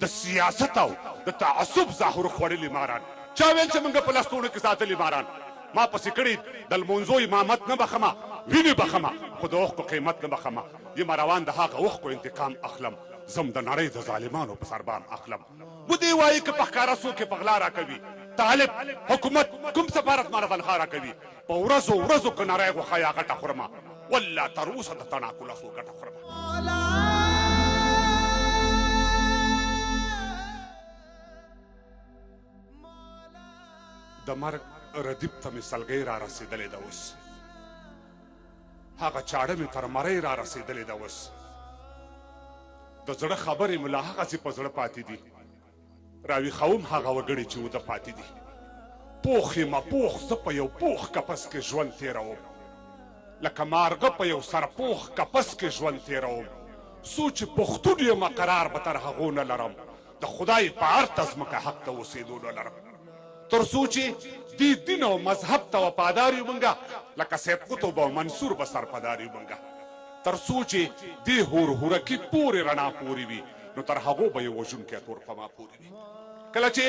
د سیاست او د تعصب زهر خوړلي ماران. چا ویل چې موږ په لستوڼو کې ساتلي ماران؟ ما پسې کړي د لمونځو امامت نه بخمه، وینې بخمه، خو د اوښکو قیمت نه بخمه. یمه روان د هغه اوښکو انتقام اخلم، زم د نړۍ د ظالمانو په سربام اخلم. ودې وایي که په ښکاره څوک یې په غلا راکوي، طالب حکومت کوم سفارت ماله تنخوا راکوي؟ په ورځو ورځو که نری غوښه یا غټه خورمه، والله تر اوسه د تڼاکو لاسو ګټه خورمه. د مرګ ردیف ته مې سلګۍ را رسېدلې ده اوس، هغه چاړه مې تر مرۍ را رسېدلې ده اوس. د زړه خبرې مې لا هغسې په زړه پاتې دي، راویښوم هغه وګړي چې وده پاتې دي. پوخ یمه پوخ، زه په یو پوخ کپس کې ژوند تېروم، لکه مارغه په یو سرپوخ کپس کې ژوند تېروم. څو چې پښتون یمه قرار به تر هغو نه لرم، د خدای په ارته ځمکه حق د اوسېدو نه لرم. تر څو چې دې دین او مذهب ته وفادار یو مونږه، لکه سید قطب او منصور به سرپدار یو مونږه. تر څو چې دې هور هورکي پورې رڼا پورې وي، نو تر هغو به یو وژونکی تور په ما پورې وي. کله چې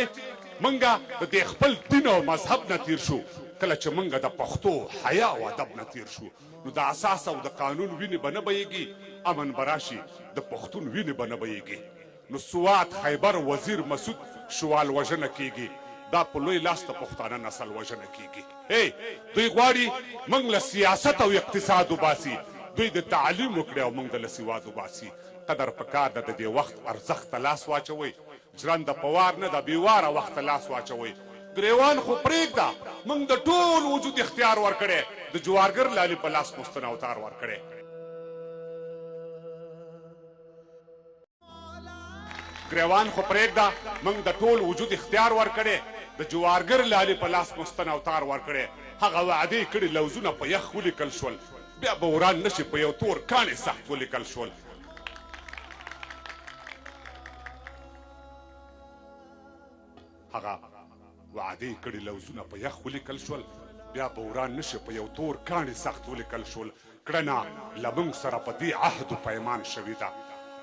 مونږه د دې خپل دین او مذهب نه تیر شو، کله چې مونږه د پښتو حیا او ادب نه تیر شو، نو د اساس او د قانون وینې به نه بهیږي، امن به راشي، د پښتون وینې به نه بهیږي. نو سوات، خیبر، وزیر، مسعود شوال وژنه کیږي، دا په لوی لاس د پښتانه نسل وژنه کیږي. هی دوی غواړي موږ له سیاست او اقتصاد وباسي، دوی د تعلیم وکړي او موږ د له سواد وباسي. قدر پکار ده، د دې وخت ارزښت ته لاس واچوئ، ژرنده په وار نه ده، بې واره وخت ته لاس واچوئ. ګریوان خو پرېږده، موږ د ټول وجود اختیار ورکړی، د جوارګر لالي په لاس مو ستن او تار ورکړی. ګریوان خو پرېږده، موږ د ټول وجود اختیار ورکړی، د جوارګر لالي په لاس مو ستن او تار ورکړی. هغه وعدې کړي لوظونه په یخ ولیکل شول، بیا به وران نه شي په یو تور کاڼي سخت ولیکل شول. هغه وعدې کړي لوظونه په یخ ولیکل شول، بیا به وران نه شي په یو تور کاڼي سخت ولیکل شول. کړنه له موږ سره په دې عهد و پیمان شوې ده،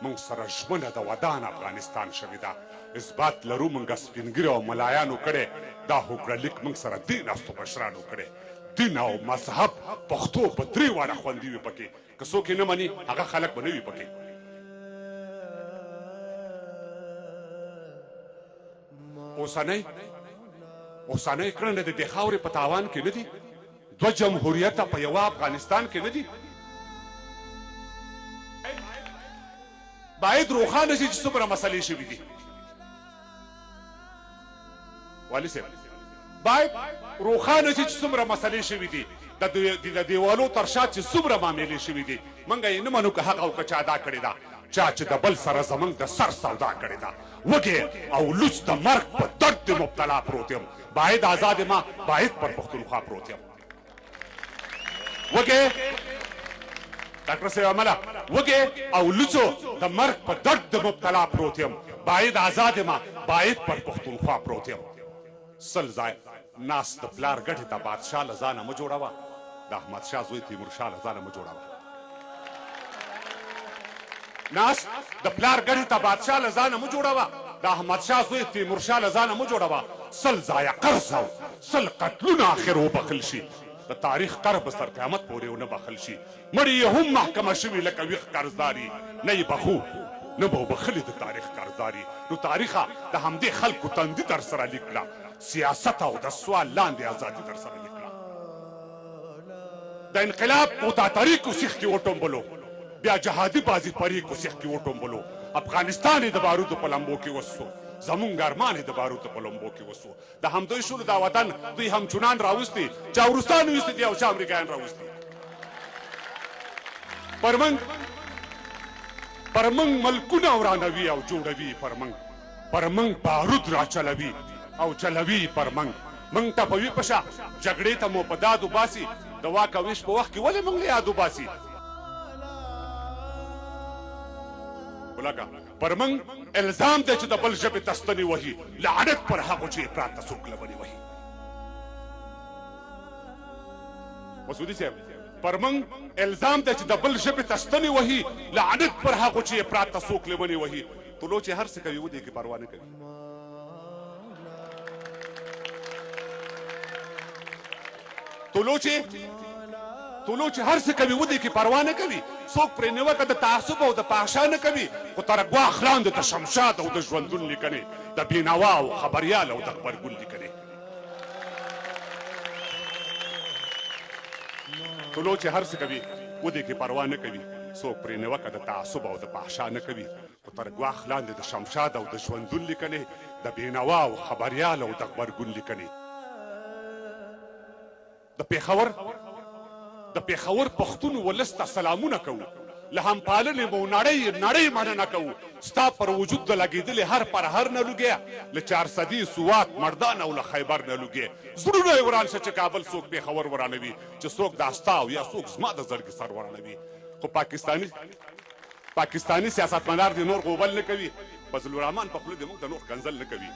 موږ سره ژمنه د ودان افغانستان شوې ده. اثبات لرو موږ سپینږیرو او ملایانو کړی، دا هوکړه لیک موږ سره دې ناستو مشرانو کړی. دین او مذهب پښتو په درې واړه خوندي وي پکې، که څوک یې نه مني هغه خلک به نه وي پکې. اوسنۍ اوسنۍ کړنې د دې خاورې په تاوان کې نه دي، دوه جمهوریته په یوه افغانستان کې نه دي. باید روښانه شي چې څومره مسلې شوي دي. والي صاحب باید روښانه شي چې څومره مسلې شوي دي، د دیوالو تر شا چې څومره معاملې شوي دي. موږ یې نه منو که هغه او که چا دا کړې ده، چا چې د بل سره زموږ د سر سودا کړې ده. وږی او لوڅ د مرګ په درد مبتلا پروت یم، باید آزاد ما باید پر پښتونخوا پروت یم. وږی ډاکټر صاحب عمله، وږی او لوڅو د مرګ په درد مبتلا پروت یم، باید آزاد ما باید پر پښتونخوا پروت یم. سل ځای ناست د پلار ګټې ته بادشاه له ځانه مه جوړوه، د احمد شاه زوی تیمور شاه له ځانه مه جوړوه. ناست د پلار ګټې ته بادشاه له ځانه مه جوړوه، د احمد شاه زوی تیمور شاه له ځانه مه جوړوه. سل ځایه قرض او سل قتلونه اخر وبخل شي، د تاریخ قرض به تر قیامت پورې ونه بخل شي. مړي یې هم محکمه شوي لکه ویښ قرضداري، نه یې بخو نه به وبخلي د تاریخ قرضداري. نو تاریخه د همدې خلکو تندي در سره لیک کړه، سیاست او د سوال لاندې ازادي در سره لیک کړه. د انقلاب کوتاتري کوسیخ کې وټومبلو، بیا جهادي بازي پرې کوسیخ کې وټومبلو. افغانستان یې د بارودو په لمبو کې وسو، زمونږ ارمان یې د بارودو په لمبو کې وسو. د همدوی شولو دا وطن دوی هم چونان راوستي، چا وروستان ویستي دي او چا امریکایان راوستي. پر موږ ملکونه ورانوي او جوړوي، پر موږ بارود راچلوي او چلوي. پر موږ ټپوي په شا، جګړې ته مو په داد وباسي. د واک او ویش په وخت کې ولې موږ له یاد وباسي؟ ولکه پر موږ الزام دی چې د بل ژبې ته ستنې وهي، لعنت پر هغو چې افراط ته څوک لمنې وهي. مسعودي صاحب پر موږ الزام دی چې د بل ژبې ته ستنې وهي، لعنت پر هغو چې افراط ته څوک لمنې وهي. طلوع چې هر څه کوي، ودې کې پروا نه کوي. طلوع چې هر څه کوي، ودې کې پروا نه کوي. څوک پرې نیوکه د تعصب او د فحشا نه کوي، خو تر ګواښ لاندې د شمشاد او د ژوندون لیکنې، د بېنوا او خبریال او د غبرګون لیکنې. طلوع چې هر څه کوي، ودې کې پروا نه کوي. څوک پرې نیوکه د تعصب او د فحشا نه کوي، خو تر ګواښ لاندې د شمشاد او د ژوندون لیکنې، د بېنوا او خبریال او د غبرګون لیکنې. د پېښور پښتون ولس ته سلامونه کوو، له همپالنې مو نړۍ نړۍ مننه کوو. ستا پر وجود د لګېدلې هر پر هر نه لوګی، له چارسدي، سوات، مردان او له خیبر نه لوګی. زړونه یې وران شه چې کابل څوک پېښور ورانوي، چې څوک دا ستا او یا څوک زما د زړګي سر ورانوي. خو پاکستاني سیاستمدار دې نور غوبل نه کوي، فضل الرحمن په خوله دې موږ د نور کنځل نه کوي.